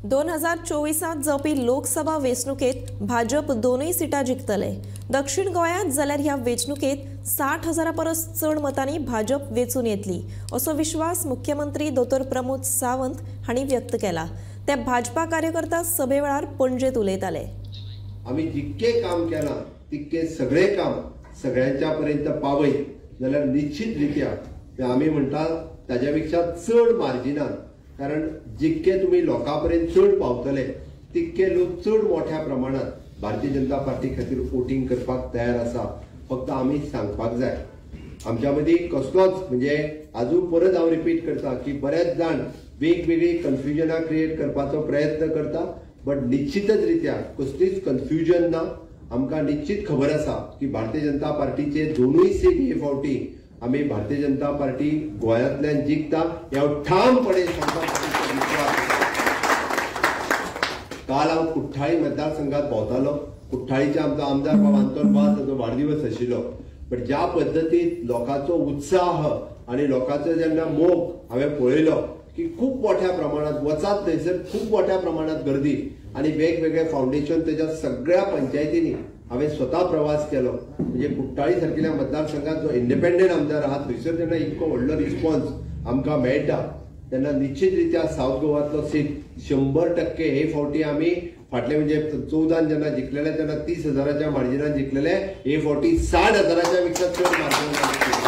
2024 जावपी लोकसभा वेंचणुकेत भाजप दोनूय सिटां जिखतले। दक्षिण गोंयांत जाल्यार ह्या वेंचणुकेत 60,000 परस चड मतांनी भाजप वेंचून येतली असो विश्वास मुख्यमंत्री दोतोर प्रमोद सावंत हांणी व्यक्त केला। ते भाजपा कार्यकर्ता सभे वेळार पणजेत उलयताले। आमी जितके काम केलां तितके सगळे काम सगळ्यांच्या पर्यंत पावयत जाल्यार निश्चित रित्या आमी म्हणटा ताज्या पेक्षा चड मार्जिनान, कारण जितके तुम्ही लोकां पर्यंत चड पावतले तितके लोक चड मोठ्या प्रमाणात भारतीय जनता पार्टी खातीर वोटींग करपाक तयार आसा। फक्त आमी सांगपाक जाय, आमच्या मदीं कसलोच म्हणजे आजून परत हांव रिपीट करता की बरेच जाण वेगवेगळी कन्फ्युजनां क्रिएट करपाचो प्रयत्न करता, बट निश्चितच रित्या कसलीच कन्फ्युजन ना। आमकां निश्चित खबर आसा की भारतीय जनता पार्टीचे दोनूय सीट हे फावटी आमी भारतीय जनता पार्टी गोंयांतल्यान जिखता हे हांव ठामपणे सांगता। काल हांव कुठ्ठाळी मतदारसंघात भोंवतालो। कुठ्ठाळीचे आमचो आमदार बाब आंतोन वास हाचो वाडदिवस आशिल्लो, बट ज्या पद्दतीन लोकांचो उत्साह आनी लोकांचो जेन्ना मोग हांवें पळयलो की खूब मोठ्या प्रमाणात वचात थंयसर खूब मोठ्या प्रमाणात गर्दी आनी वेगवेगळे फावंडेशन तेज्या सगळ्या पंचायतींनी हांवें स्वता प्रवास केलो। म्हणजे कुठ्ठाळी सारकिल्या मतदारसंघात जो इंडिपेंडंट आमदार आहा थंयसर जेन्ना इतको व्हडलो रिस्पॉन्स आमकां मेळटा तेन्ना निश्चित रित्या सावथ गोवांतलो सीट 100% हे फावटी आमी फाटले म्हणजे 14 जेन्ना जिखलेले तेन्ना 30,000च्या मार्जिनान जिखलेले, हे फावटी 60,000च्या पेक्षा चड मार्जिनान।